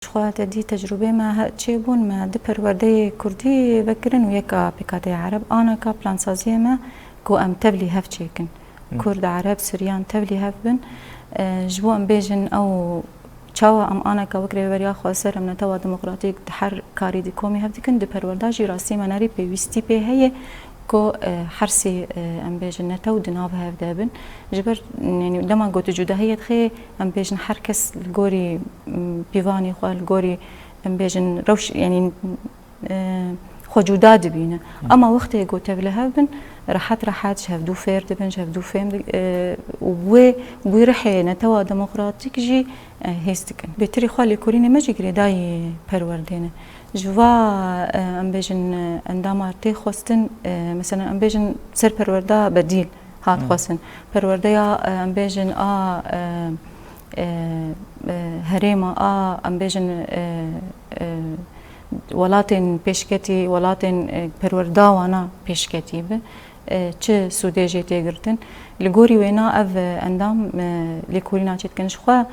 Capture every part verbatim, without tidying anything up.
Xwe te dî tecrûbê me he-, çêbûn, me du perwerdeyê kurdî vekirin û yeka P K T Ereb, anaka plansaziyê me ku em tevlî hev çêkin. Kurd, Ereb, Suryan tevlî hev bin. E, ji bo em bêjin ew çawa em anaka wek rêveberiya xweser em netewa demokratîk di her karî di komî hev dikin, di perwerda jî rastî me nerî pêwîstî pê heye ku, e, her sê, e, em bêjin netew di nav hev de bin. Ji ber, yanî dema ku tu cudahiyê dixê, em bêjin her kes li gorî, m, pîvanê xwe, li gorî, em bêjin rewş, yanî, e, xwe cuda dibîne. Ama wextê ku tevlî hev bin, rehet rehet ji hevdû fêr dibin, ji hevdû fêm di-, e, û wê, wî rihê netewa demokratîk jî, e, hêz dikin. Bêtirî xwe lêkolînê me jî girêdayî perwerdê ne. Ji va, e, em bêjin, e, endama tê xwestin, e, mesela em bêjin ser perwerda bedîl hat xwestin. Perwerdeya, e, em bêjin a, e, e, e, herêma a, em bêjin, e, e, welatên pêşketî, welatên, e, perwerda wana pêşketî bi, e, çi sûdê jê tê girtin. Li gorî wêna ev, e, endam, e, lêkolîna çê dikin. Ji xwe,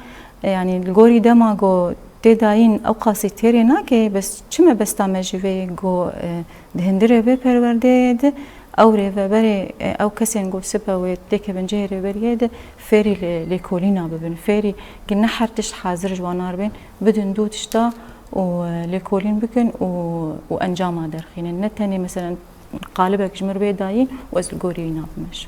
e, yanî li gorî dema ku tê dayîn ew qasî têrê nake, bes çi mebesta me ji vê ku, e, di hundirê vê perwerdeyê de ew rêveberê, e, ew kesên ku sibe wê têkevin cihê rêberiyê de fêrî lê-, lêkolîna bibin. Fêrî ki ne her tişt hazir ji wan narbên, bidin dû tişta û, e, lêkolîn bikin û, û encama derxînin. Ne tenê mesela qalibek ji mir bê dayî û ez li gorî wî nabim ji.